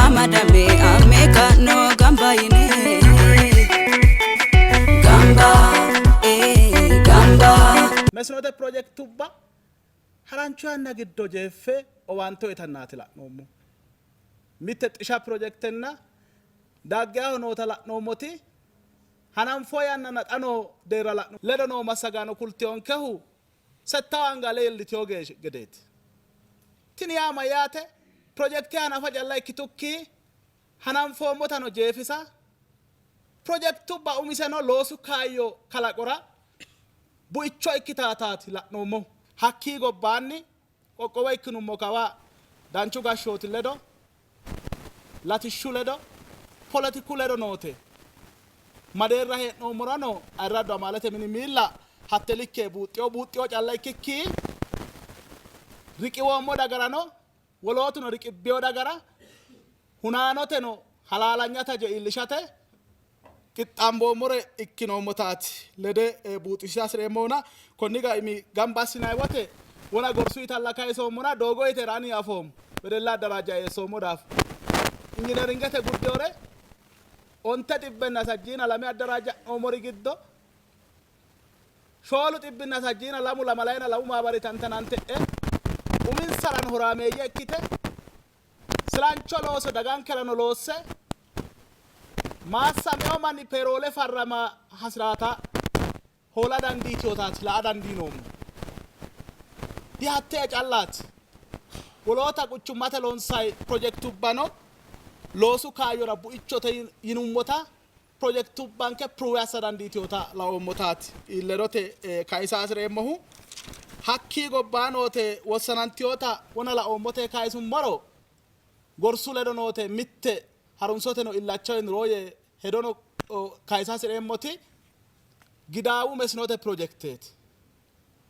Amadame amme ka'no gamba yine gamba ee gamba. Mesinote pirojekitubba harancho yanna giddo jeeffe owaante uytannaati la'noommohu. Mitte Xisha pirojekitenna Daaggeyaho noota la'noommoti hananfo yannanna xa noo deerra la'no ledo noo massagaano kultinonkehu settawu anga ale iillitino gedeeti. Tini yaa mayyaate? Pirojekite hanafa calla ikkitukki hananfoommotano jeefisa, pirojekitubba umiseno loosu kaayyo kalaqora buicho ikkitaataati la'noommohu. Hakkii gobbaanni qoqqowo ikkinummo kawa danchu gashshooti ledo, latishshu ledo, poletiku ledo noote. Madeerra hee'noommorano ayirraddu amaalete mini miilla hatte likke buuxxino, buuxxino calla ikkikki riqiwoommo dagarano wolootuno riqibbino dagara hunaanoteno halaalanya taje iillishate qixxaamboommore ikkinoommotaati lede buuxisiisa hasi'reemmohuna konni gaimi gamba assinanni wote wona gorsu yitalla kayisoommona doogo yitera ani afoommo wedella addaraajja eessoommo daafo injineringete guddewore onte xibbenna sajjiina lame addaraajja'noommori giddo shoolu xibbinna sajjiina lamu lamalayina lamu maabari tantanante e'e uminsarano horaameeyye ikkite Silancho looso dagankerano loosse maassamino manni peroole farrama hasi'raata hoola dandiitinotaati la'a dandiinoommo. Dihattee callaati. Woloota quchummate loonsanni pirojekitubbano loosu kaayyora buichote yinummota pirojekitubbanke prove assa dandiitinota laoommotaati ledote kayisa hasi'reemmohu. Hakkii gobbaa noote wossanantinota wona laoommote kayisummoro gorsu ledo noote mitte harunsoteno illacha uyiniro yee hedono kayisa hasi'reemmoti Gidaawu mesinote pirojekiteeti.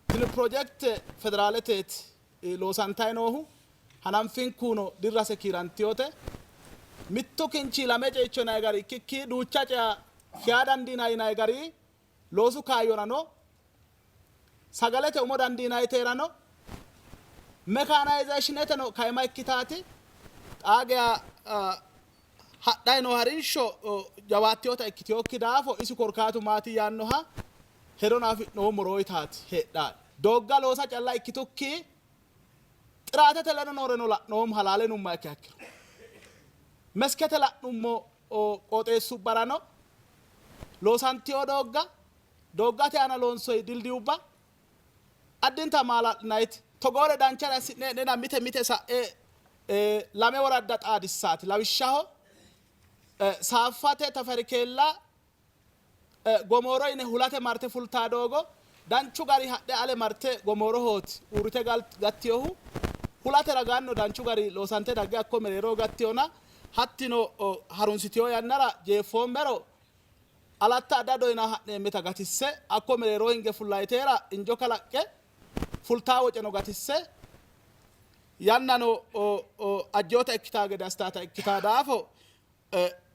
Tini pirojekite federaaleteeti loosantanni noohu. Hananfinkuno dirrase kiirantinote. Mittu kinchi lame ceicho yinanni gari ikkikki duucha cea kiyaa dandiinanni yinanni gari loosu kaayyorano, sagalete umo dandiinanniterano, mekaanayzeeshineteno kaima ikkitaati. Xaa geya hadhanni noo harinsho jawaattinota ikkitinokki daafo isi korkaatu maati yaannoha hedono afi'noommoro yitaati heedhanno. Doogga loosa calla ikkitukki Xiraatete ledo nooreno la'noommo, halaale yinummoha ikkiha ikkiro. Meskete la'nummo qooxeessubbarano loosantino doogga, dooggate aana loonsoyi dildiyubba addinta maala'linannite. Togoore danchare assi'ne hee'neenna mite mite sa'e lame woradda xaadissaati. Lawishshaho, Saaffate Tafarikeella Gomooro yine hulate marte fultaa doogo danchu gari hadhe ale marte Gomoorohooti uurrite gattinohu. Hulate ragaannino danchu gari loosante dagge hakko mereeroho gattinona hattino harunsitino yannara jeeffoommero Alatta Adado yinanni ha'neemmeta gatisse hakko mereeroho hinge fullayiteera injo kalaqqe fultaa woceno gatisse yannano ajjinota ikkitaa gede assitaata ikkitaa daafo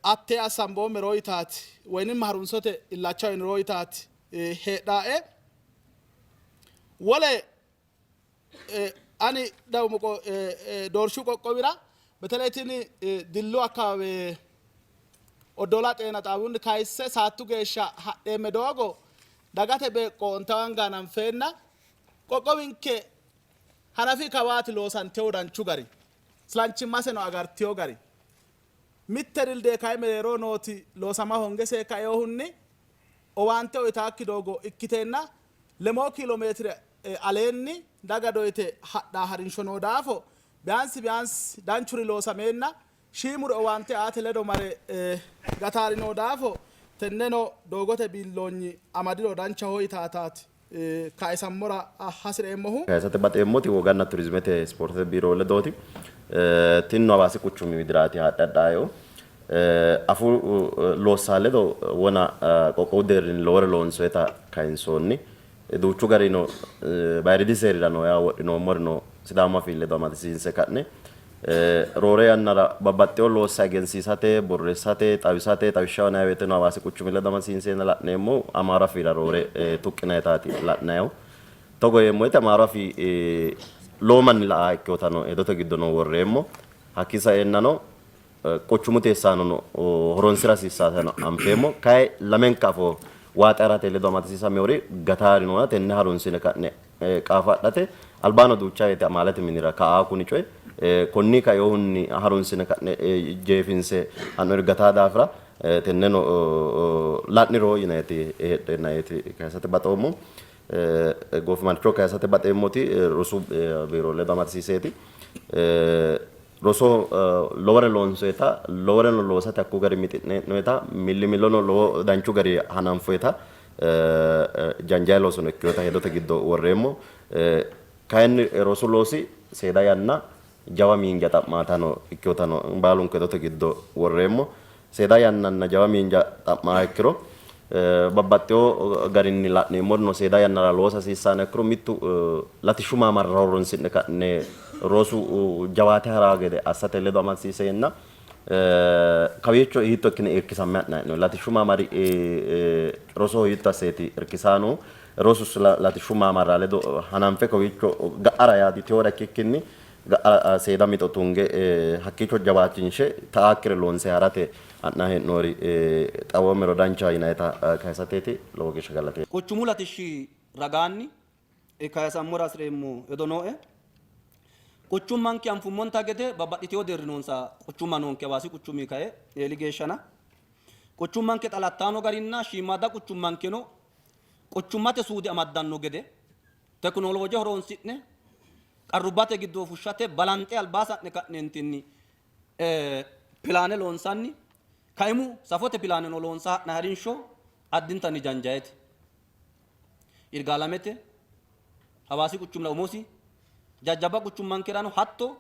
Atte assanboommero yitaati woyinimma harunsote illacha uyiniro yitaati heedhaae. Wole ani dawumo doorshu qoqqowira beteley tini Dillu akkawaawe Oddoola xeena xaawunni kayisse saattu geeshsha hadheemme doogo dagate beeqqo ontawa anga hananfeenna qoqqowinke hanafi kawaati loosantino danchu gari Islanchimmaseno agartino gari. Mitte dildee kay mereeroho nooti loosama hoongese kainohunni owaante uytaakki doogo ikkiteenna lemoo kiilo meetire aleenni daga doyte hadhaa harinsho noo daafo biyaansi biyaansi danchuri loosameenna shiimuri owaante aate ledo mare gataari noo daafo tenneno doogote biilloonyi amadiro danchaho yitaataati kayisammora hasi'reemmohu. Kayisate baxeemmoti woganna turizimete ispoortete biiro ledooti. Tinino Hawaasi quchumi widiraati haadhe hadhaaehu. Afuu loossa ledo wona qoqqowu deerrinni lowore loonsoyita kayinsoonni. Duuchu garino bayiriidi seerira no yaa wodhinoommorino Sidaamu afii ledo amadisiinse ka'ne Roore yannara babbaxxino loossa egensiisate, borreessate, xawisate, xawishshaho yinanni woyteno Hawaasi quchumi ledo amadisiinseenna la'neemmo. Amaaru afiira roore tuqqinayitaati la'nayihu. Togo yeemmo woyte Amaaru afii lowo manni la''aaha ikkinotano hedote giddono worreemmo. Hakkii saeennano Quchumu teessaanono horonsi'ra hasiissaatano anfeemmo. Kayi lamenka afoo waaxe harate ledo amadisiisaminori gataari noona tenne harunsine ka'ne qaafo adhate albaano duucha woyte amaalete minira ka'aa kuni coyi konni kainohunni harunsine ka'ne jeefinse ha'nori gataa daafira tenneno la'niro yinayiti heedheennaeeti kayisate baxoommo. Goofimarcho kayisate baxeemmoti rosu biiro ledo amadisiiseeti. Roso lowore loonsoyita, loworeno loosate hakku gari mixi'ne hee'noyita, millimillono lowo danchu gari hananfoyita, janjayi loosono ikkinota hedote giddo worreemmo. Kayinni rosu loosi seeda yanna jawa miinja xa'maatano ikkinotano baalunku hedote giddo worreemmo. Seeda yannanna jawa miinja xa'maaha ikkiro babbaxxewo garinni la'neemmorino seeda yannara loosa hasiissanno ikkiro mittu latishshu maamarra horonsi'ne ka'ne rosu jawaate ha'raa gede assate ledo amadisiiseenna kawiicho hiitto ikkine irkisamme ha'nanni hee'noonni? Latishshu maamari rosoho hiitto asseeti irkisaanohu? Rosu latishshu maamarra ledo hananfe kawiicho ga'ara yaa ditewoora ikkikkinni Ga'a seeda mixo tunge hakkiicho jawaachinshe ta'aakkire loonse harate ha'nanni hee'noori xawoommero danchaho yinannita kayisateeti. Lowo geeshsha galateemmo. Quchumu latishshi ragaanni kayisammora hasi'reemmo hedo nooe. Quchummanke anfummonta gede babbaxxitino deerri noonsa quchumma noonke Hawaasi quchumi kae eeli geeshshana. Quchummanke xa lattano garinna shiimmaadda quchummankeno quchummate suude amaddanno gede Tekinolooje horoonsi'ne qarrubbate giddo fushshate balanxe albaa sa'ne ka'neentinni pilaane loonsanni kaimu safote pilaaneno loonsa ha'nanni harinsho addintanni janjayete. Yirgaalamete, Hawaasi quchumira umosi, jajjabba quchummankerano hatto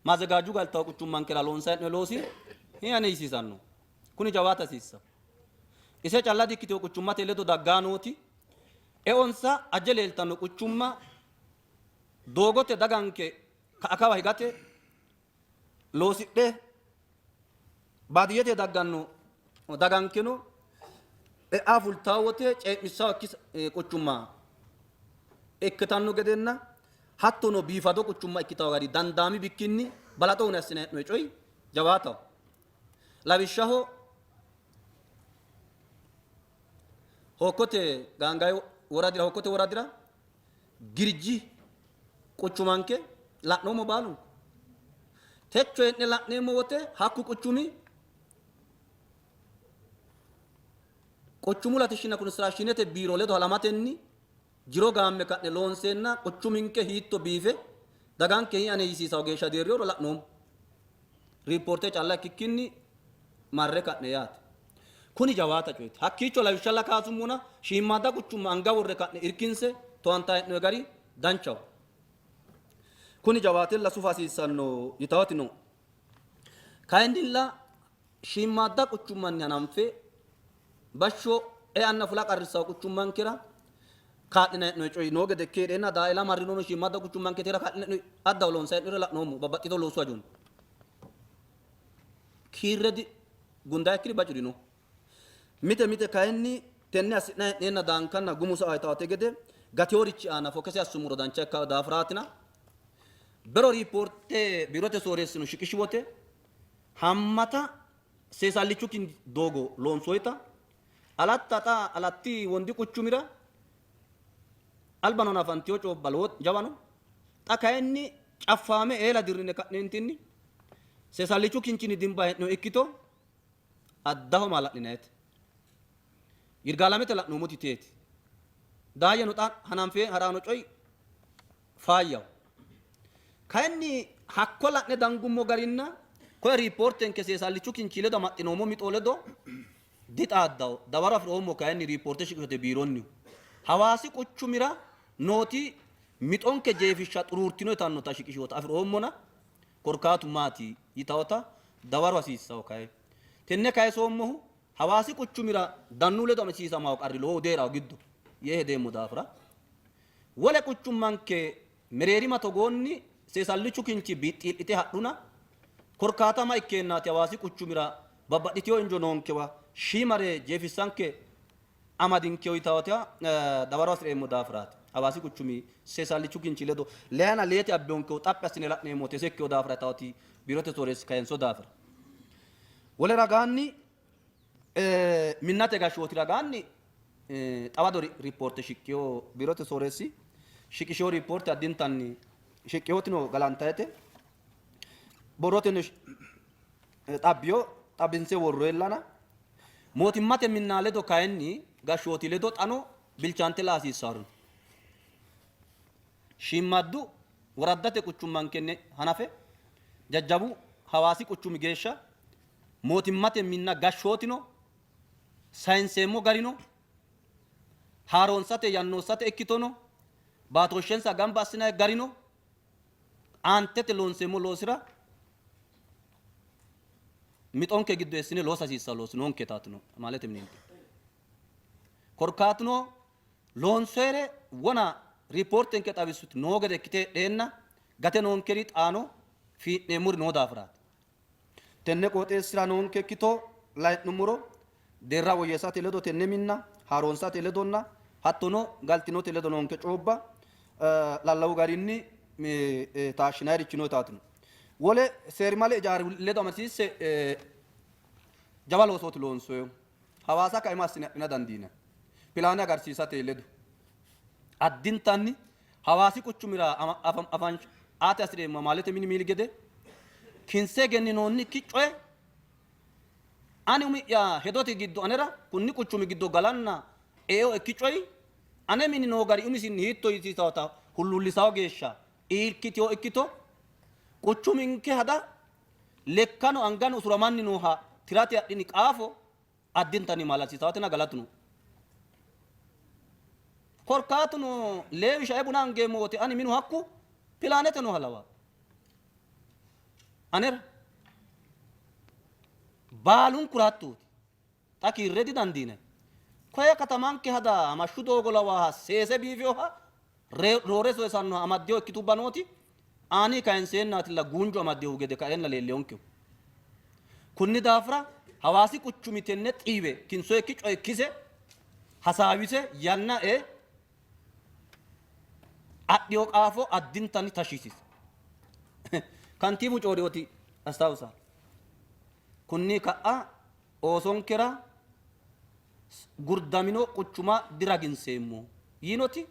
maazegaaju galtawo quchummankera loonsanni hee'noonni loosi hianesiisanno. Kuni jawaata hasiissanno. Ise calla dikkitino quchummate ledo daggaa nooti Eonsa ajje leeltanno quchumma doogote daganke ka'a kawa higate loosidhe baadiyyete dagganno dagankeno e'a fultanno wote cee'missannokki quchumma ikkitanno gedenna hattono biifado quchumma ikkitanno gari dandaami bikkinni balaxo uyine assinanni hee'noonni coyi jawaataho. Lawishshaho, Hookkote Gaangawi woradira Hookkote woradira Girji quchumanke la'noommo baalunku. Techo hee'ne la'neemmo wote hakku quchumi quchumu latishshinna konistiraakshiinete biiro ledo halamatenni jiro gaamme ka'ne loonseenna quchuminke hiitto biife daganke hi'ane yisiisawo geeshsha deerrioro la'noommo. Riippoorte calla ikkikkinni marre ka'ne yaate. Kuni jawaata coyeti. Hakkiicho lawishshalla kaasummona shiimmaadda quchumma anga worre ka'ne irkinse towaantanni hee'noonni gari danchaho. Kuni jawaatella sufa hasiissanno yitawoti no. Kayinnilla shiimmaadda quchummanni hananfe bashsho eanna fula qarrissanno quchummankera kaa'linanni hee'noonni coyi noo gede ikke hee'reenna daaeela marrinono shiimmaadda quchummanketera kaa'linanni addaho loonsanni hee'noonnire la'noommo babbaxxitino loosu hajonni. Kiirre gundannikkiri bacuri no. Mite mite kayinni tenne assi'nanni hee'neenna daankanna gumu sa'a yitawote gede gateeworichi aana fokese assummoro dancha ikkanno daafiraatina bero riipoorte biirote sooreessino shiqishi wote haammata seesallichu doogo loonsoyita Alatta xa Alatti Wondi quchumira albano hanafantino coobba lowo jawa no. Xa kayinni caffaame eela dirrine ka'neentinni seesallichu kinchinni dimba hee'noonni ikkito addaho maala'linayite. Yirgaalamete la'noommoti teeti. Daayyeno xa hananfe ha'raano coyi faayyaho. Kayinni hakko la'ne dangummo garinna koye riippoortenke seesallichu kinchi ledo amaxxinoommo mixo ledo dixaaddanno. Dawaro afi'roommo kayinni riippoorte shiqishote biironnihu. Hawaasi quchumira nooti mixonke jeefishsha xuruurtino yitannota shiqishinota afi'roommona korkaatu maati yitawota dawaro hasiissanno kayi. Tenne kayisoommohu Hawaasi quchumira dannu ledo amadisiisamawo qarri lowohu deeraho giddo yee hedeemmo daafira wole quchummanke mereerima togoonni seesallichu kinchi bixxiil'ite hadhuna korkaata ma ikkeennaati Hawaasi quchumira babbaxxitino injo noonkewa shiimare jeefissanke amadinkeho yitawota dawaro hasi'reemmo daafiraati. Hawaasi quchumi seesallichu kinchi ledo leyana leete abbinonkehu xaphi assine la'neemmo teese ikkino daafira yitawoti biirote sooreessi kayinso daafira. Wole ragaanni minnate gashshooti ragaanni xawado riippoorte shiqqino biirote sooreessi shiqishino riippoorte addintanni shiqqinotino galantayete borroteno xabbino xawinse worroyellana mootimmate minna ledo kayinni gashshooti ledo xano bilchaante la hasiissannori no. Shiimmaaddu woraddate quchummankenni hanafe jajjabu Hawaasi quchumi geeshsha mootimmate minna gashshootino sayinseemmo garino haaroonsate yannoossate ikkitono baatooshshensa gamba assinanni garino aantete loonseemmo loosira mixonke giddo eessine loosa hasiissanno loosi noonketaatino amaalete mininke. Korkaatuno loonsoyere wona riipoortenke xawissuti noo gede ikkite heedheenna gate noonkeri xaano fii'neemmori noo daafiraati. Tenne qooxeessira noonke ikkito layi'nummoro deerra woyyeessate ledo tenne minna haaroonsate ledonna hattono galtinote ledo noonke coobba lallawu garinni taashshinayirichi no yitaatino. Wole seerimale ijaari ledo amadisiisse jawa loosooti loonsoyihu. Hawaasa kaima assine adhina dandiinanni. Pilaane agarsiisate ledo addintanni Hawaasi quchumira afansha aate hasi'reemmo amaalete mini miili gede kinse egenninoonnikki coye ani umi'ya hedote giddo anera kunni quchumi giddo galanna eo ikki coyi ane mini noo gari umisinni hiitto yisiisawota hulluullisawo geeshsha iikkitino ikkito quchuminke hada lekkano angano usuramanni nooha tirate adhini qaafo addintanni maala'lisiisawotenna galatu no. Korkaatuno Leewi shae buna angeemmo wote ani minu hakku pilaanete nooha lawa anera baalunkura hattooti. Xa kiirre didandiinanni. Koye katamanke hada hamashshu doogo lawaaha seese biifinoha roore soyisannoha amaddino ikkitubba nooti aanii kayinseennaatilla guunjo amaddinohu gede kaeenna leellihonkehu. Kunni daafira Hawaasi quchumi tenne xiiwe kinsoyikki coye kise hasaawise yanna ee adhino qaafo addintanni tashshi yisiisi. Kantiibu coyi'rinoti astaawusaal. Kunni ka'a oosonkera gurdamino quchuma diraginseemmo yiinoti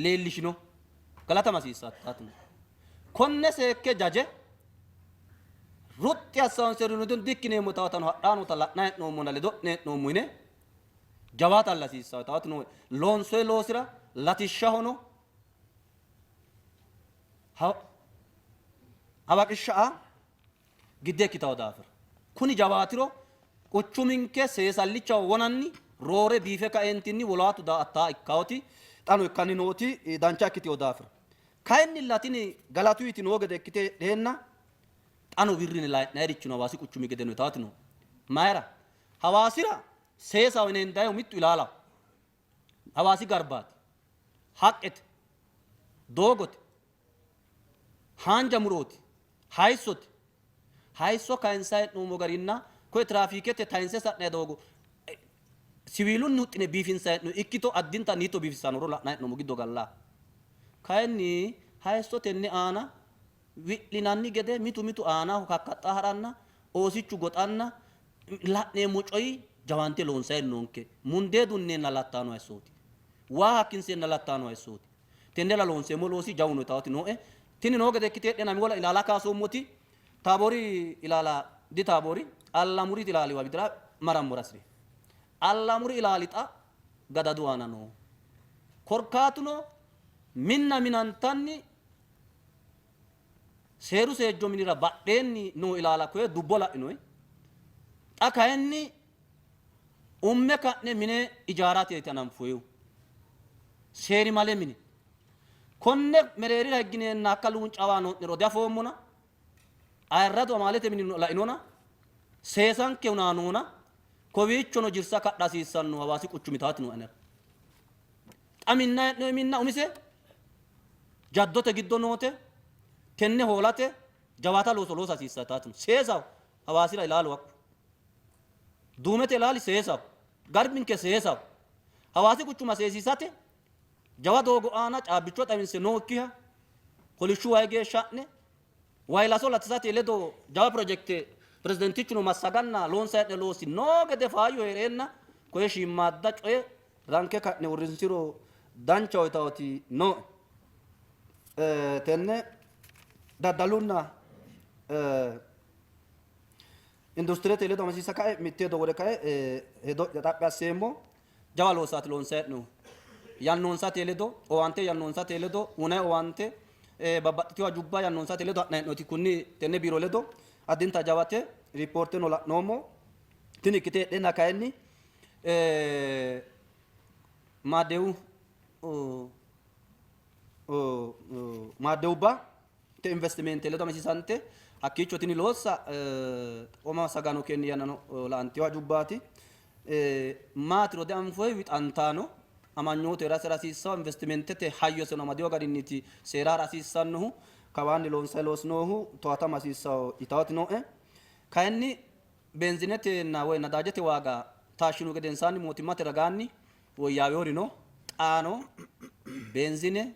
leellishino. Galatama hasiissanno. Konne seekke jaje ruxxi assaanserino dikkineemmo tawatano hadhaanota la'nanni hee'noommona ledo'ne hee'noommo yine jawaatalla hasiissanno. Tawatino loonsoyi loosira latishshahono hawaqishsha gidde ikkitawo daafira kuni jawaatiro quchuminke seesallichaho wonanni roore biife kaeentinni wolaatu daa''attaa ikkawoti xano ikkanni nooti dancha ikkitino daafira kayinnilla tini galatuyiti noo gede ikkite heedheenna xano wirrine layi'nayirichino Hawaasi quchumi gede no yitaati no. Mayira? Hawaasira seesaho yineendayihu mittu ilaalaho. Hawaasi garbaati. Haqqete. Doogote. Haanja murooti. Hayissote. Hayisso kayinsanni hee'noommo garinna koye tiraafiikete tayinse sa'nanni doogo siwiilunni huxxine biifinsanni hee'noonni ikkito addintanni hiitto biifissannoro la'nanni hee'noommo giddo galla. Kayinni hayisso tenne aana wi'linanni gede mitu mitu aanaho kakkaxxa ha'ranna oosichu goxanna la'neemmo coyi jawaante loonsanni noonke. Mundee dunneenna lattanno hayissooti. Waa hakkinseenna lattanno hayissooti. Tennera loonseemmo loosi jawu no yitaoti nooe. Tini noo gede ikkite heedheenna Migola ilaala kaasoommoti Taaboori ilaala di Taaboori, Allamuri ilaaliwa widira marammora hasi'ri. Allamuri ilaali xa gadadu aana no. Korkaatuno minna minantanni seeru seejjo minira badheenni noo ilaala koye dubbo la'inoyi. Xa kayinni umme ka'ne mine ijaarateeti hananfoyihu. Seerimale mine. Konne mereerira higgineenna hakka luuncaawa noo'nero diafoommona, ayirradu amaalete minino lainona, seesanke hunaanona, kowiichono jirsa kadha hasiissanno Hawaasi quchumi taati nooe anera. Xa minna hee'noyi minna umise jaddote giddo noote, tenne hoolate jawaata looso loosa hasiissanno taati no. Seesaho Hawaasira ilaalu hakku. Duumete ilaali seesaho. Garbinke seesaho. Hawaasi quchuma seesiisate jawa doogo aana caabbicho xawinse nookkiha kolishshu wayi geeshsha ha'ne wayi laso latisate ledo jawa pirojekte Pirezidaantichuno massaganna loonsanni hee'ne loosi noo gede faayyo hee'reenna koye shiimmaadda coye ranke ka'ne uurrinsiro danchaho yitawoti nooe. Tenne daddalunna industirete ledo amadisiisa kae mitte hedo wore kae hedo'ya xaphi asseemmo. Jawa loosaati loonsanni hee'noonnihu. Yannoonsate ledo, owaante yannoonsate ledo, uyinanni owaante babbaxxitino hajubba yannoonsate ledo ha'nanni hee'noonniti kunni tenne biiro ledo addinta jawate. Riippoorteno la'noommo. Tini ikkite heedheenna kayinni maadewu maaddewubba te investimente ledo amadisiisante hakkiicho tini loossa xaphooma massagaano keenni yannano la''antino hajubbaati. Maatiro dianfoyi wixantaano amanyootu heerasera hasiissanno investimentete hayyoseno amadino garinniiti seera ha'ra hasiissannohu. Kawaanni loonsanni loosi noohu towaatama hasiissanno yitawoti nooe. Kayinni Beenzinetenna woy nadaajete waaga taashshinihu gedensaanni mootimmate ragaanni woyyaawinori no. Xaano beenzine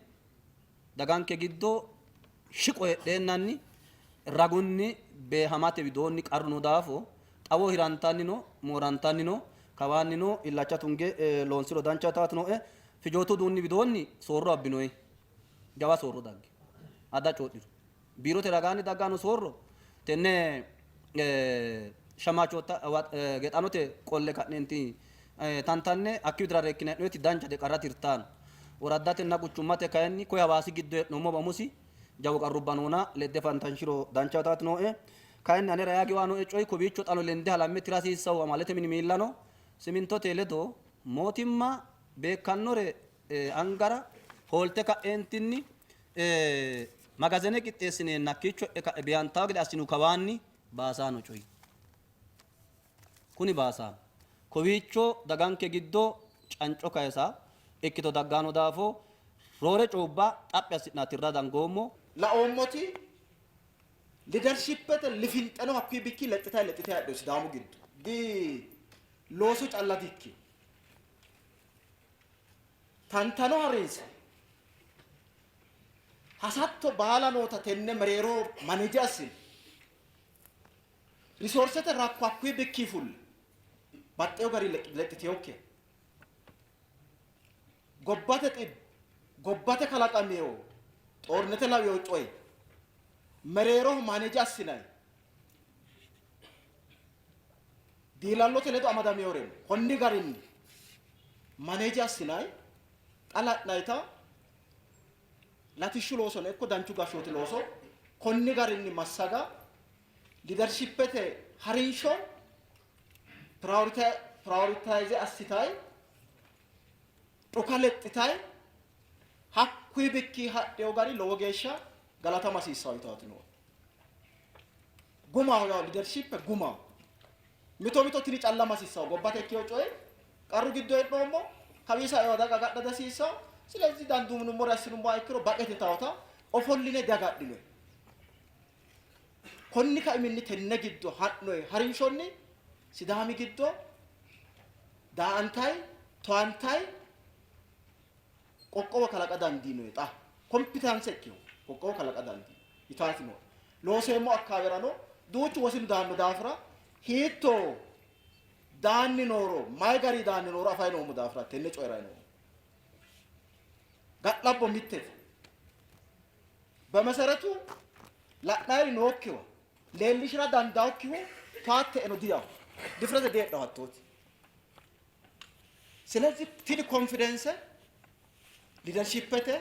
daganke giddo shiqo heedheennanni ragunni beehamate widoonni qarru noo daafo xawoho hirantanni no, moorantanni no. Kawaannino illacha tunge loonsiro dancha yitaati nooe. Fijootu uduunni widoonni soorro abbinoyi. Jawa soorro daggino. Adda coodhiro. Biirote ragaanni dagganno soorro tenne shamachoota geexaanote qolle ka'neenti tantanne hakki widira reekkine hee'noyiti danchate qarra tirtanno. Woraddatenna quchummate kayinni koye Hawaasi giddo hee'noommowa umosi jawu qarrubba noona ledde fantanshiro dancha yitaati nooe. Kayinni anera yaa giwanoe coyi kowiicho xano lende halamme tira hasiissanno amaalete mini miillano simintote ledo mootimma beekkannore angara hoolte ka'eentinni Magazene qixxeessineenna hakkiicho e'e ka'e beehantanno gede assinihu kawaanni baasaano coyi. Kuni baasaano. Kowiicho daganke giddo canco kayisa ikkito dagganno daafo roore coyubba xaphi assi'nara tirra dangoommo. Laoommoti lidershippete lifinxeno hakkuyi bikki lexxitayi lexxitayi hadhino Sidaamu giddo. Di looso calla di ikkino. Tantano harinse hasatto baala noota tenne mereero maneje assine risoorsete rakko hakkuyi bikki fulle baxxewo gari lexxitinokkiha gobbate xibbi gobbate kalaqamino xoornete lawino coye mereeroho maneje assinanni diilallote ledo amadaminoreno konni garinni maneje assinanni xa la'nayita latishshu loosono ikko danchu gashshooti looso konni garinni massaga liidershippete harinsho prioritize assitayi dhuka lexxitayi hakkuyi bikki hadhino gari lowo geeshsha galatama hasiissanno yitaati nooe. Gumaho yawo liidershippe gumaho. Mito mito tini calla masissanno gobbate ikkino coye qarru giddo hee'noommo kawii saewa daga agadha dihasiissanno. Silezih danduunummore assinummoha ikkiro baqete yitawota ofolline diagadhinoyi. Konni kaiminni tenne giddo ha'noyi harinshonni Sidaami giddo daa''antayi towaantayi qoqqowo kalaqa dandiinoyi xa kompitaanse ikkino qoqqowo kalaqa dandiino yitaati nooe. Looseemmo akkaawerano duuchu wosinu daanno daafira hiitto daanni nooro mayi gari daanni nooro afayi noommo daafira tenne coyi'rayi noommo. Ga'labbo mittete. Bemeseretu la'nayiri nookkiwa leellishira dandaokkihu towatte eno diyawo. Difrete diheedhawo hattooti. Silezih tini konfidense liidershippete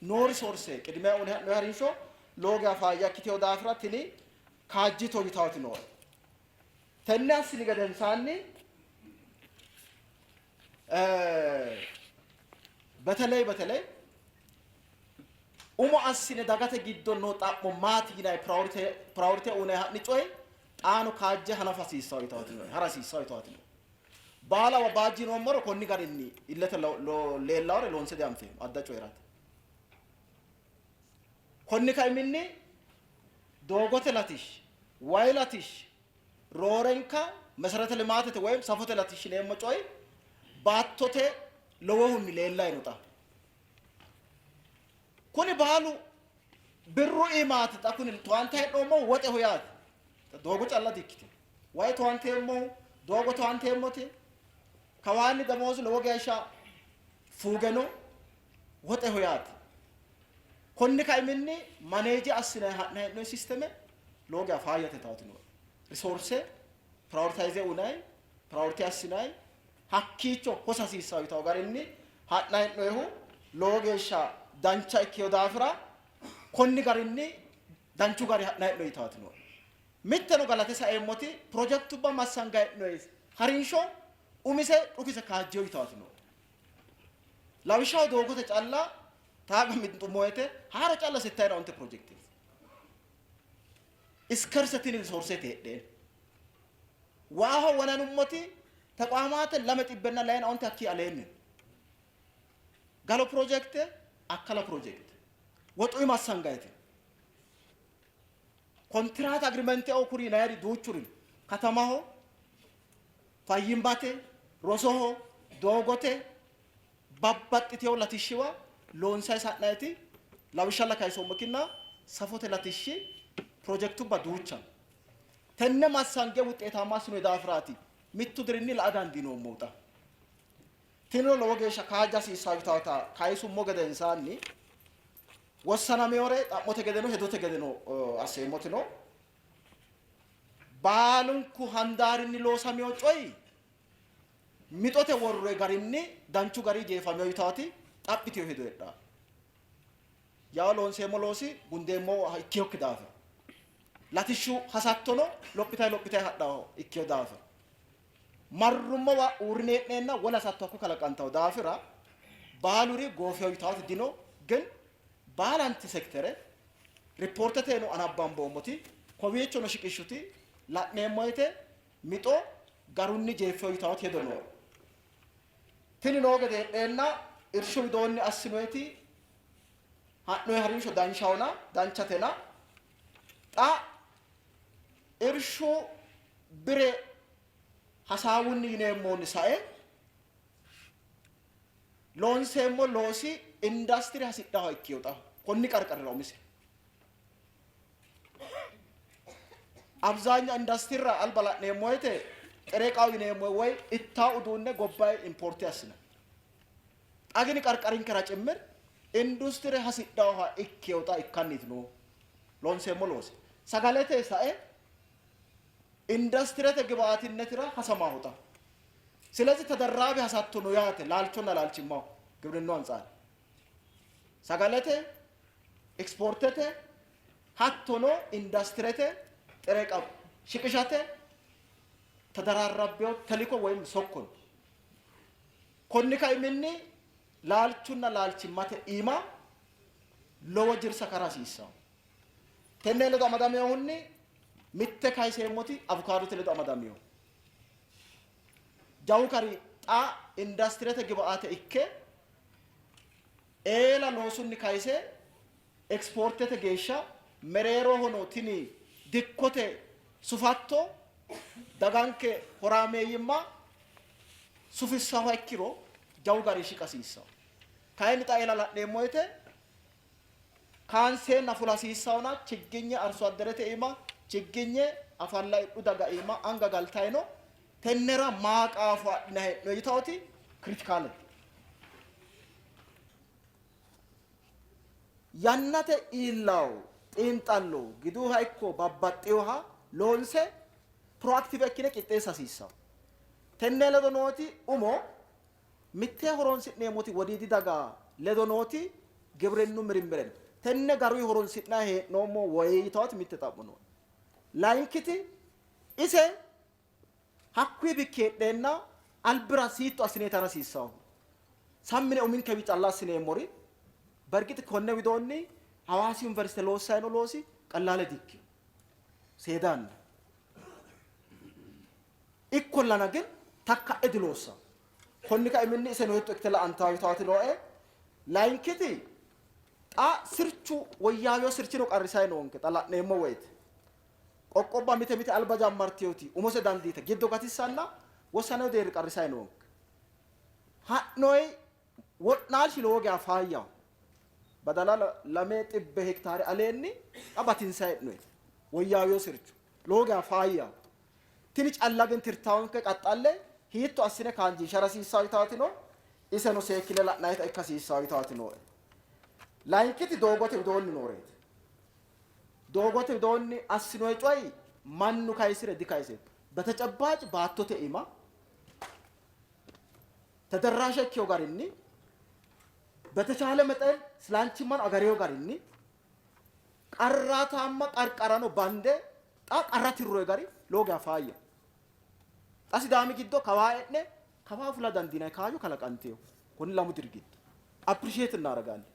noo risoorse qidimiya uyine ha'noyi harinsho lowo geya faayya ikkitino daafira tini kaajjito yitawoti nooe. Tenne assini gedensaanni beteley beteley umo assine dagate giddo noo xa'mo maati yinanni priorite uyinanni ha'ni coyi xaano kaajje hanafa hasiissanno yitawoti nooe, hara hasiissanno yitawoti nooe. Baalawa baajjinoommoro konni garinni illete leellawore loonse dianfeemmo, adda coyi'rate. Konni kaiminni doogote latishshi, wayi latishshi, roorenka meserete limaatete woyim safote latishshi yineemmo coyi baattote lowohunni leellayi no xa. Kuni baalu birru iimaati xa kuni towaante hee'noommohu woxeho yaate. Doogo calla di ikkitino. Way towanteemmohu, doogo towanteemmoti, kawaanni damoozu lowo geeshsha fuuge no, woxeho yaate. Konni kaiminni manage assinanni ha'nanni hee'noonni systeme lowo geeshsha faayyate yitaati nooe. Resource prioritize uyinanni, priority assinanni hakkiicho hosa hasiissanno yitawo garinni ha'nanni hee'noonnihu lowo geeshsha dancha ikkino daafira konni garinni danchu gari ha'nanni hee'noonni yitaati nooe. Mitteno galate saeemmoti pirojektubba massanganni hee'noonni harinsho umise dhukise kaajjino yitaati nooe. Lawishshaho doogote calla taaga minxummo woyte haaro calla sittayina onte pirojekteeti. Iskerse tini risoorseeti heedheen. Waaho wonanummoti teqwaamaate lame xibbenna layina onte hakkii aleenni. Galo pirojekte, akkala pirojekte. Woxuyi massangayite. Kontiraata agirimente o kuri yinayiri duuchuri no. Katamaho, fayyimmate, rosoho, doogote, babbaxxitewo latishshiwa loonsayi sa'nayiti lawishshalla kayisoommo ikkinna safote latishshi pirojektubba duucha no. Tenne massange wuxxeetaamma assinoyi daafiraati mittu dirinni la'a dandiinoommohu xa. Tinino lowo geeshsha kaajja hasiissanno yitawota kayisummo gedensaanni wossanamewore xa'mote gedeno hedote gedeno asseemmotino baalunku handaarinni loosamino coyi mixote worroyi garinni danchu gari jeefamino yitawoti xaphitino hedo heedhanno. Yawo loonseemmo loosi gundeemmo ikkinokki daafira latishshu hasattono lophitayi lophitayi hadhanno ikkino daafira marrummowa uurrine hee'neenna wole hasatto hakko kalaqantanno daafira baaluri goofino yitawoti dino. Gin baalanti sektere rippoorteteno anabbamboommoti kowiichono shiqishshuti la'neemmo woyte mixo garunni jeeffino yitawoti hedo nooe. Tini noo gede heedheenna irshu widoonni assinoyiti ha'noyi harinsho danchahona danchatena xa irshu bire hasaawunni yineemmohunni sae loonseemmo loosi indastire hasidhaha ikkino xa konni qarqarira umise. Abzaanya indastirra alba la'neemmo woyte xire iqaho yineemmo woy ittaa uduunne gobbayi importe assinanni. Xa gini qarqarinkera cimmir industire hasidhaha ikkino xa ikkanniiti noohu loonseemmo loosi. Sagalete sae indastirete gibaatinnetira hasamaho xa. Silezi tadarraabi hasatto no yaate laalchonna laalchimmaho gibrinnu antsaari. Sagalete, ekispoortete hattono indastirete xire iqa shiqishate tadaraarrabbino teliko woyim sokko no. Konni kaiminni laalchunna laalchimmate iima lowo jirsa kara hasiissanno. Tenne ledo amadaminohunni mitte kayiseemmoti Avukaadote ledo amadaminoho. Jawu kari xa indastirete gibaate ikke eela loosunni kayise ekispoortete geeshsha mereerohono tini dikkote sufatto daganke horaameeyyimma sufissannoha ikkiro jawu garinni shiqa hasiissanno. Kayinni xa eela la'neemmo woyte kaanseenna fula hasiissannona chigginye arsoadderete iima chigginye afalla idhu daga iima anga galtayi no. Tennera maa qaafo adhinanni hee'noyi yitawoti kiritikaalete. Yannate iillawo xiinxallo giduha ikko babbaxxinoha loonse proactive ikkine qixxeessa hasiissanno. Tenne ledo nooti umo mitte horonsi'neemmoti wodiidi daga ledo nooti gibrinnu mirimmire no. Tenne garuyi horonsi'nanni hee'noommo woyi yitawoti mitte xa'mo nooe. Layinkiti ise Hakkuyi bikki heedheenna albira siitto assineeti hara hasiissannohu. Sammine uminkewi calla assineemmori bergix konne widoonni Hawaasi Yuniversite loossanni noo loosi qallaale dikkino. Seedanna. Ikkollana gin takka'e diloossanno. Konni kaiminni iseno hexxo ikkite la'antanno yitaati nooe. Layinkiti xa sirchu woyyaawino sirchino qarrisayi noonke xa la'neemmo woyte. Qoqqobba mite mite alba jammartinoti umose dandiite giddo gatissanna wossanino deerri qarrisayi noonke. Ha'noyi wo'naalshi lowo geya faayyaho. Badala 200 hektaare aleenni xa batinsayi hee'noyi. Woyyaawino sircho. Lowo geya faayyaho. Tini calla ግን tirtaawonke qaxxalle hiitto assine kaanjiishara hasiissawo yitaati no. Iseno seekkine la'nayita ikka hasiissawo yitaati nooe. Layinkiti doogote widoonni nooreeti. Doogote widoonni assinoyi coyi mannu kayisire dikayisino. በተጨባጭ baattote iima ተደራሽ ikkiyo garinni በተቻለ መጠን ስላንቺማን አገሬው garinni qarraataamma qarqarano bande xa qarra tirroyi gari lowo geya faayya. Xa Sidaami giddo kawaa e'ne kawaa fula dandiinanni kaayyo kalaqantino konni lamu diri giddo appreciate እናደርጋለን።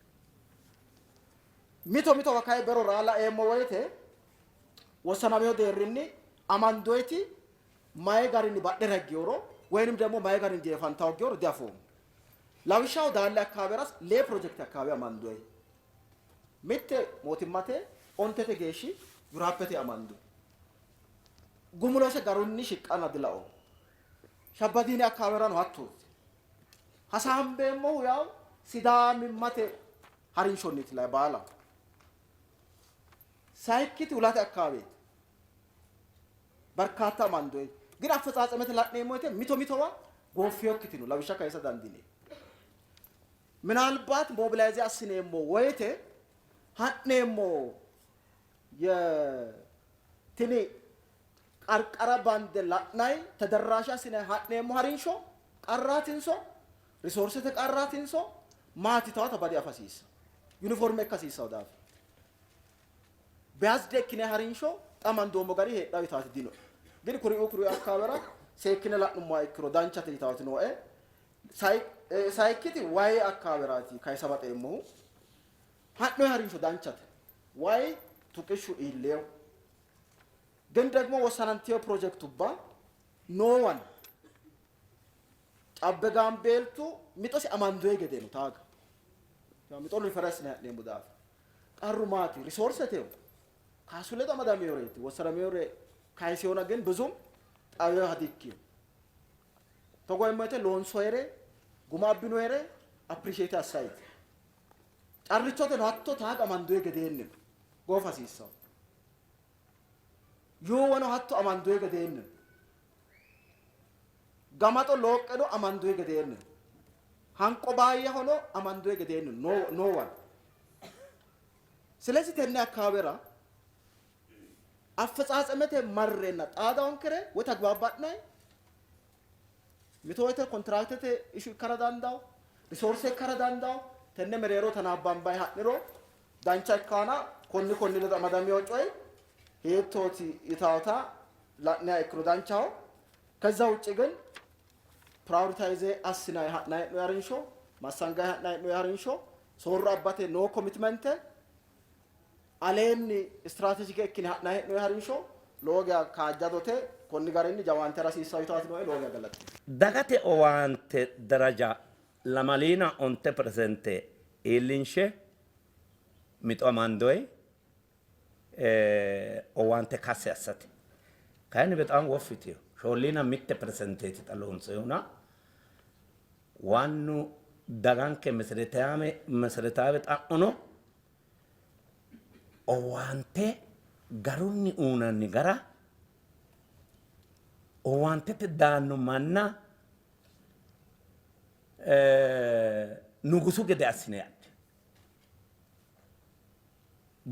Mito mitowa kayi bero raa laeemmo woyte wossanamino deerrinni amandoyti mayi garinni badhera higgeworo ወይንም ደግሞ mayi garinni jeefantawo higgeworo diafoommo. Lawishshaho Daalle akawaawera lee pirojekte akawaawe amandoyi. Mitte mootimmate ontete geeshshi yuraappete amandu. Gumulose garunni shiqqanna dilaoommo. Shabbadiini akawaawerano hattooti. Hasaambeemmohu yaw Sidaamimmate harinshonniiti lay baala. Sayikkiti hulate akawaaweeti. በርካታ amandoyi. ግን አፈጻጸመት la'neemmo woyte mito mitowa gooffinokkiti no lawishsha kayisa dandiineemmo. ምናልባት mobilize assineemmo woyte ha'neemmo tini qarqara bande la'nayi ተደራሽ assine ha'neemmo harinsho qarraatinso resourcete qarraatinso maati tawata badi afa hasiissa uniforme ikka hasiissawo daafira biased ikkine harinsho xa amandoommo gari heedhawo yitaati dinoe. ግን kuriuu kuriuu akawaawera seekkine la'nummoha ikkiro danchate yitaati nooe. Sayikkiti wayi akawaaweraati kayisa baxeemmohu. Ha'noyi harinsho danchate. Wayi tuqishshu iilleyo. ግን ደግሞ ወሰናንቲዮ ፕሮጀክቱባ noowan cabbe gaambeeltu mixosi amandoyi gede no taaga mixo reference ha'neemmo daafira qarru maati resourcete kaasu ledo amadaminoreeti wossanamewore kayisewona ግን ብዙም xaweha dikkino. Togo yeemmo woyte loonsoyere guma abbinoyere appreciate assayiti. Carrichoteno hatto taaga amandoyi gedeenni no goofa hasiissawo. Yuuwano hatto amandoyi gedeenni no. Gamaxo looqqeno amandoyi gedeenni no. Hanqo baayyahono amandoyi gedeenni no noowan. ስለዚህ tenne akawaawera አፈጻጸመte marrenna xaadawonkere woy tagbaabba'nayi mito woyte contractete issue ikkara dandawo resource ikkara dandawo tenne mereero tanabbambayi ha'niro dancha ikkaana konni konni ledo amadamiyo coyi hiittooti yitaawota la'niha ikkiro danchaho. ከዛ ውጭ ግን prioritize assinayi ha'nayi hee'noyi harinsho massangayi ha'nayi hee'noyi harinsho soorro abbate noo commitment aleenni strategic ikkine ha'nayi hee'noyi harinsho lowo geya kaajjadote. Konni garinni jawaante hasiissawo yitaati nooe. Lowo geya galaxxeemmo. Dagate owaante daraja 25% iillinshe mixo amandoyi owaante kassi assate. Kayinni በጣም woffitino 41 persenteeti xa loonsoyihuna wannu daganke meseretaame meseretaawe xa'mono owaante garunni uunanni gara owaantete daanno manna nugusu gede assine adhe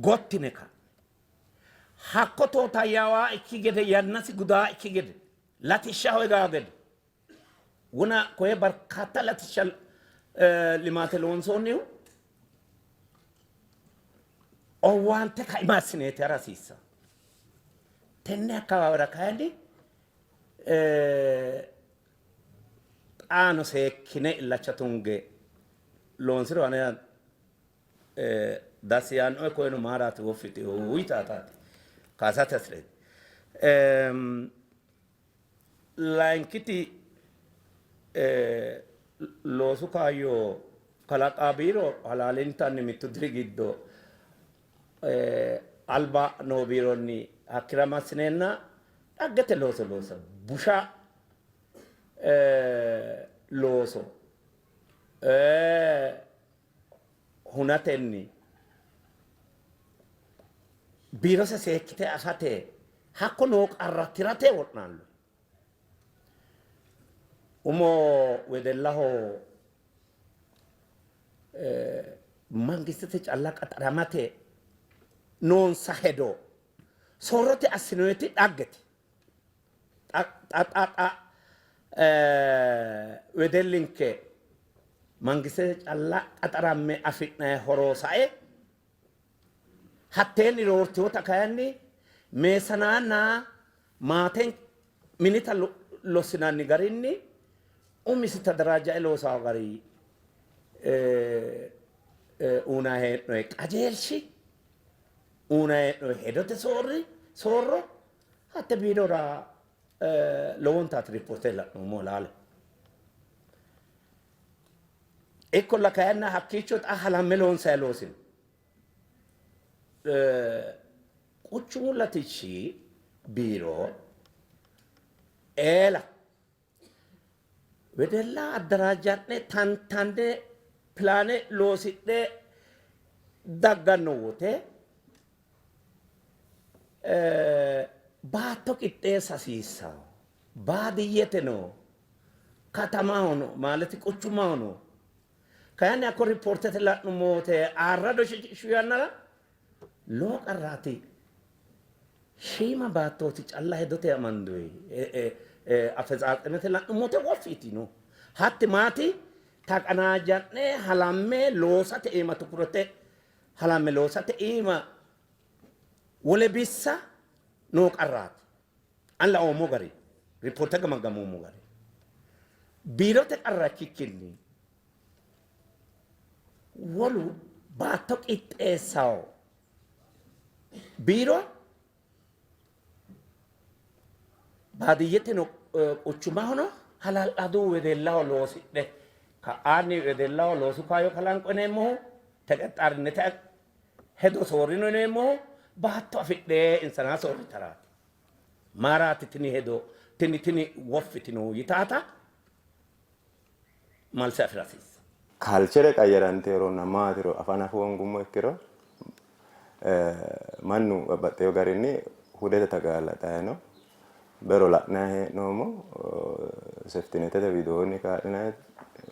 gottine ka hakko tootayyaawaa ikki gede yannasi gudaa ikki gede latishshaho hegaa gede wona koye barkaata latishsha limaate loonsoonnihu owaante kaima assineeti hara hasiissanno. Tenne akawaawera kayinni xaano seekkine illacha tunge loonsiro ane dassi yaannoe koyeno maaraati woffiti uyitaataati kaasate hasireeti. Layinkiti loosu kaayyo kalaqa biiro halaalintanni mittu diri giddo alba noo biironni hakkira massineenna dhaggete looso loosa busha looso hunatenni biirose seekkite afate hakko noo qarra tirate wo'naallo. Umo wedellaho mangistete calla qaxaramate noonsa hedo soorrote assinoyeti dhaggete. Xa xa xa wedellinke mangistete calla qaxaramme afi'nanni horo sae hatteenni roortinota kayinni meessanaanna maate minita lossinanni garinni umisi tadaraajjae loosawo gari uynanni hee'noyi qajeelshi uynanni hee'noyi hedote soorri soorro hatte biirora lowontaati ripoorte la'noommo laale. Ikkolla kayinni hakkiicho xa halamme loonsanni loosi no. Quchumu latishshi biiro eela wedella addaraajja'ne tantanne pilaane loosidhe dagganno wote baatto qixxeessa hasiissanno. Baadiyyeteno katamahono maaleti quchumahono kayinni hakko ripoortete la'nummo wote aarrado shiqishshu yannara lowo qarraati. Shiima baattooti calla hedote amandoyi afetsaatsemete la'nummo wote woffi yitino. Hatti maati taqanaaja'ne halamme loosate iima tukurete halamme loosate iima wole bissa noo qarraati. Ani laoommo gari, ripoorte gamaggamoommo gari, biirote qarra ikkikkinni wolu baatto qixxeessawo biiro baadiyyeteno quchumahono hala'ladu wedellaho loosidhe ka'aanni wedellaho loosu kaayyo kalanqo yineemmohu teqexxaarinnete hedo soorrino yineemmohu baatto afidhe insanaa soorritaraati. Maaraati tini hedo tini tini woffitino yitaata malse afi'ra hasiissa. Kalchere qayyaranteyoronna maatiro afa hanafoongummo ikkiro mannu babbaxxeyo garinni hudete tagaallanxayi no. Bero la'nayi hee'noommo seftinetete widoonni kaa'linayi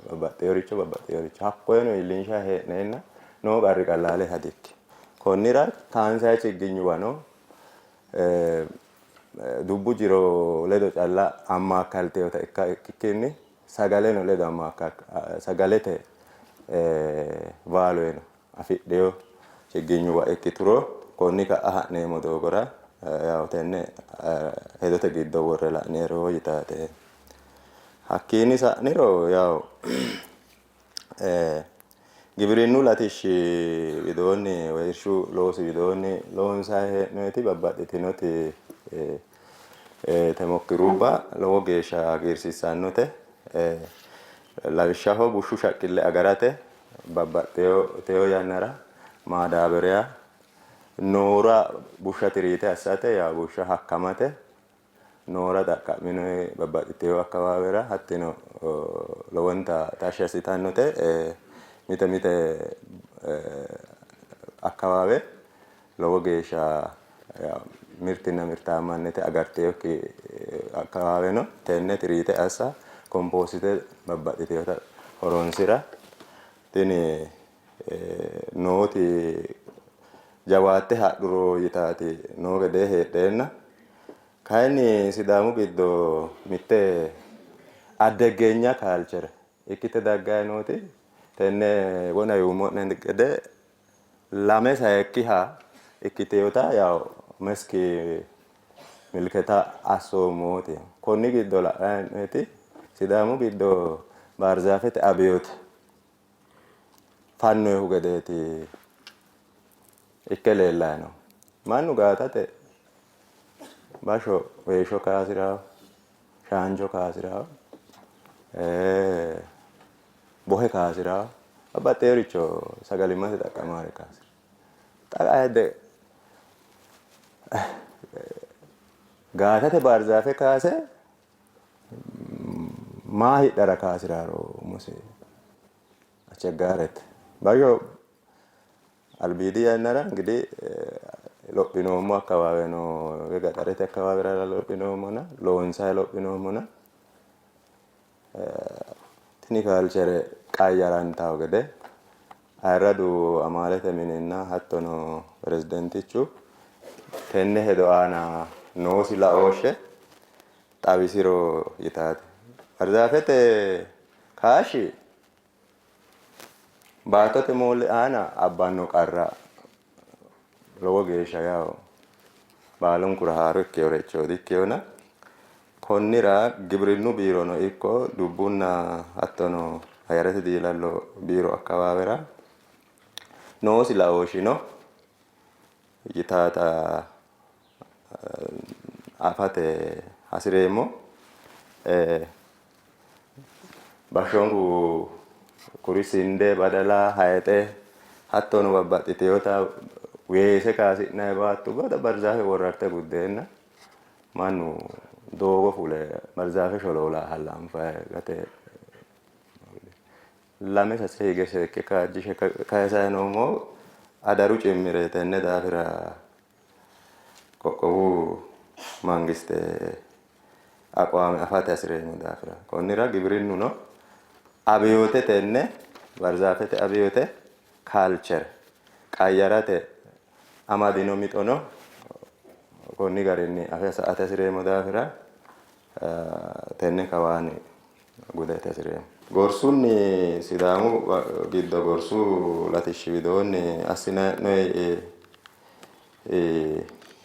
babbaxxeyoricho babbaxxeyoricho hakkoyeno iillinshayi hee'neenna noo qarri qallaale hadikkino. Konnira kaansayi chigginyuwano dubbu jiro ledo calla ammaakkalteewota ikka ikkikkinni sagaleno ledo sagalete vaaluyeno afidhino chigginyuwa ikkituro konni ka'a ha'neemmo doogora yawo tenne hedote giddo worre la'niro yitaate. Hakkiinni sa'niro yawo Gibirinnu latishshi widoonni woyi irshu loosi widoonni loonsanni hee'noonniti babbaxxitinoti temokkirubba lowo geeshsha hagiirsiissannote. Lawishshaho bushshu shaqqille agarate babbaxxitino yannara maadaaberiya noora bushsha tiriite assate yawo bushsha hakkamate noora xaqqa'minoyi babbaxxitino akkawaawera hattino lowonta tashshi assitannote. Mite mite akkawaawe lowo geeshsha mirtinna mirtaammannite agartinokki akkawaawe no. Tenne tiriite assa kompoosite babbaxxitinota horonsira tini nooti jawaatte hadhuro yitaati noo gedee heedheenna kayinni Sidaamu giddo mitte addegeenya kaalchere ikkite daggayi nooti tenne wona yuummo'ne gede lame sayikkiha ikkitinota yawo meski milketa assoommooti. Konni giddo la'nanni hee'noyiti Sidaamu giddo baarzaafete abiyote fannoyihu gedeeti ikke leellayi no. Mannu gaatate bashsho weeshsho kaasirawo, shaancho kaasirawo, bohe kaasirawo, babbaxxeworicho sagalimmate xaqqamaare kaasirawo. Xa ayidde gaatate baarzaafe kaase maa hidhara kaasi'raro umosi acheggaarete. Bashsho albiidi yannara ingidihi lophinoommo akkawaaweno gaxarete akkawaawera lophinoommona loonsayi lophinoommona. Tini kaalchere qayyarantawo gede ayirradu amaalete mininna hattono pirezidaantichu tenne hedo aana noosi laooshshe xawisiro yitaate. Barzaafete kaashshi baattote moolle aana abbanno qarra lowo geeshsha yawo baalunkura haaro ikkinoricho dikkinona konnira gibirinnu biirono ikko dubbunna hattono ayyarete diilallo biiro akkawaawera noosi laooshshino yitaata afate hasireemmo. Bashshonku kuri sinde, badala, hayixe hattono babbaxxitinota weese kaasi'nayi baattubbata barzaafe worrarte guddeenna mannu doogo fule barzaafe sholoolaa anfayi gate lame sase hige seekke kaajjishe kayisayi noommohu adaru cimmire tenne daafira qoqqowu mangiste aqwaame afate hasireemmo daafira. Konnira gibirinnuno abiyoote tenne barzaafete abiyoote kaalchere qayyarate amadino mixono konni garinni afe sa''ate hasireemmo daafira tenne kawaanni gudate hasireemmo. Gorsunni Sidaamu giddo gorsu latishshi widoonni assinanni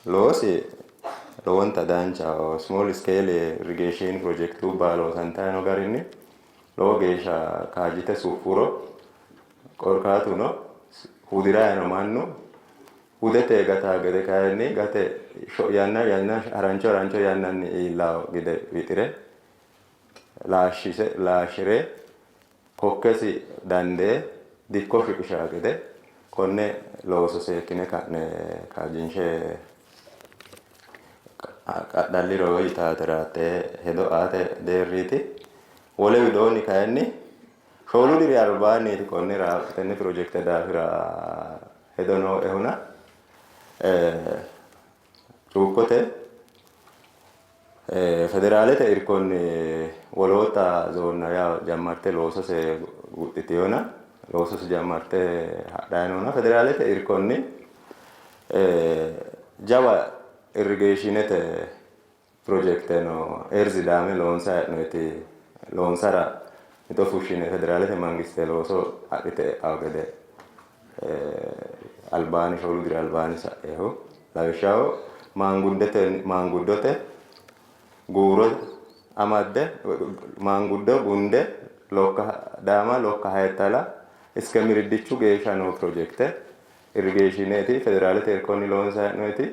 loosi lowonta danchaho. Small scale irrigation pirojekitubba loosantayi noo garinni lowo geeshsha kaajjite suffuro korkaatuno hudirayi no mannu hudete gataa gede kayinni gate yanna yanna harancho harancho yannanni iillawo gide wixire laashshire kokkesi dandee dikko shiqishaa gede konne looso seekkine ka'ne kaajjinshe qadhalliro yitaatera hattee hedo aate deerriiti. Wole widoonni kayinni 4 diri albaanniiti konnira tenne pirojekite daafira hedo nooehuna cuukkote federaalete irkonni wolootta zoonna yaa jammarte loosose guxxiteyona loosose jammarte hadhayi noona federaalete irkonni jawa irrigeeshinete pirojekite no Erzi daame loonsayi hee'noyiti loonsara mixo fushshine federaalete mangiste looso adhite e'awo gede albaani 4 diri albaani sa'ehu lawishshaho maanguddote guuro amadde maanguddo gunde lokka daama lokka hayittala iske miriddichu geeshsha noo pirojekite irrigeeshineeti federaalete irkonni loonsayi hee'noyiti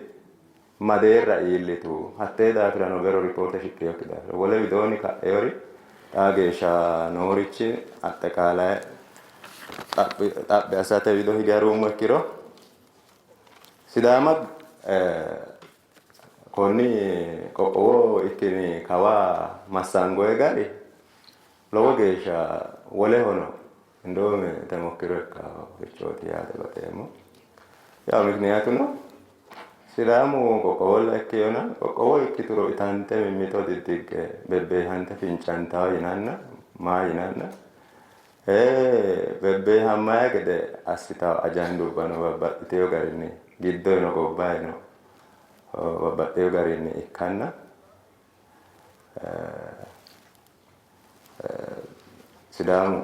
madeerra iillitu. Hattee daafirano bero ripoorte shiqqinokki daafira. Wole widoonni ka'eori xaa geeshsha noorichi axxeqaalaye xaphi assate wido hige haruummo ikkiro Sidaama konni qoqqowo ikkini kawa massangoye gari lowo geeshsha wolehono indoomi temokkiro ikkarichooti yaate baxeemmo. Yaw mikiniyaatuno Sidaamu qoqqowolla ikkeyona qoqqowo ikkituro itante mimmito diddigge bebbeehante fincantawo yinanna maa yinanna bebbeehammayi gede assitawo ajandubbano babbaxxiteyo garinni giddoyino gobbayino babbaxxeyo garinni ikkanna Sidaamu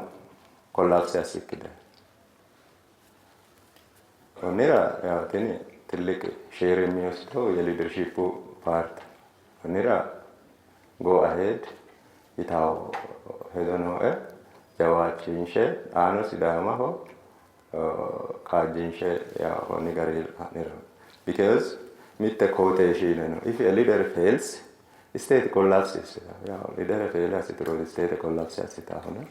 collapse assikki dayi. Konnira yaw tini ትልቅ share የሚወስደው የ leadership part konnira go ahead yitawo hedo nooe jawaachinshe xaano Sidaamaho kaajjinshe yaw konni gari ha'niro because mitte quotation no if a leader fails state collapses yaw leader fail assituro state collapse assitaahuna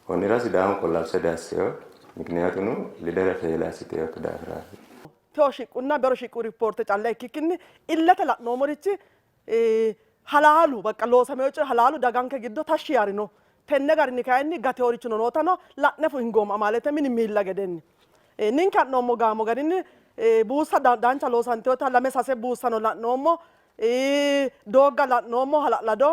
konnira Sidaamu collapse diasseo ምክንያቱኑ leader fail assiteokki daafiraati. Teo shiqqunna bero shiqqu ripoorte calla ikkikkinni illete la'noommorichi halaalu bakka loosameyo coyi halaalu daganke giddo tashshi yaarino. Tenne garinni kayinni gateorichino nootano la'ne hingoommo amaalete mini miilla gedenni. Ninke ha'noommo gaamo garinni buussa dancha loosanteyota 2 3 buussano la'noommo, doogga la'noommo hala'lado.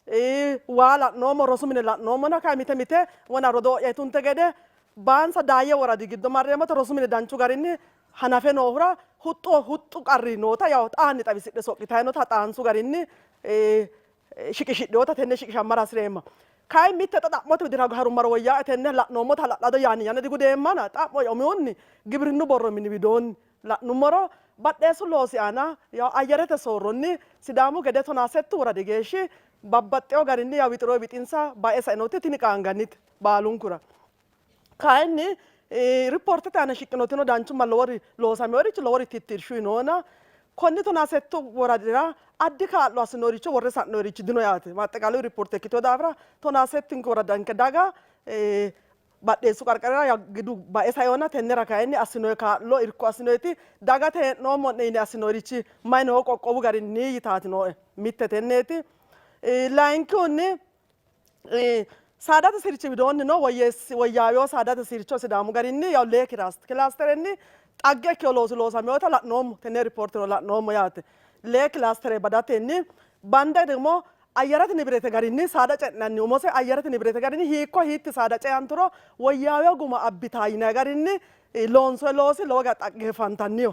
Waa la'noommo, rosu mine la'noommona kayi mite mite wona rodoo'ya yitunte gede Baansa Daayye woradi giddo marreemmote rosu mine danchu garinni hanafe noohura huxxu huxxu qarri noota yawo xaanni xawisidhe soqqitayi noota xaansu garinni shiqishidhinota tenne shiqishammara hasireemma. Kayi mitte xa xa'mote widira harummaro woyyaae tenne la'noommota hala'lado yaanni yanna digudeemmana xa'mo'ya umihunni gibrinnu borro mini widoonni la'nummoro badheessu loosi aana yawo ayyarete soorronni Sidaamu gede tonaa settu woradi geeshshi babbaxxewo garinni yawo wixiroo wixinsa bae sainoti tini qaangannite baalunkura. Kayinni ripoortete aana shiqqinotino danchumma lowori loosaminorichi lowori tittirshuyi noona konni tonaa settu woradira addi kaa'lo assinoricho worre sa'noyirichi dino yaate. Maaxxiqaalayu ripoorte ikkitino daafira tonaa settinke woraddanke daga badheessu qarqarira gidu bae sainona tennera kayinni assinoyi kaa'lo irko assinoyiti dagate hee'noommo'ne yine assinoyirichi mayi noo qoqqowu garinni yitaati nooe. Mitte tenneeti. Layinkihunni Saadate sirchi widoonnino woyyaawino saadate sircho Sidaamu garinni yaw lee kilaasterenni xagge ikkino loosi loosaminota la'noommo. Tenne ripoorteno la'noommo yaate. Lee kilaastere badatenni bande ደግሞ ayyarete nibirete garinni saada ce'nanni umose ayyarete nibirete garinni hiikko hiitti saada ceanturo woyyaawino guma abbitaa yinanni garinni loonsoonni loosi lowo geya xaggeeffantanniho.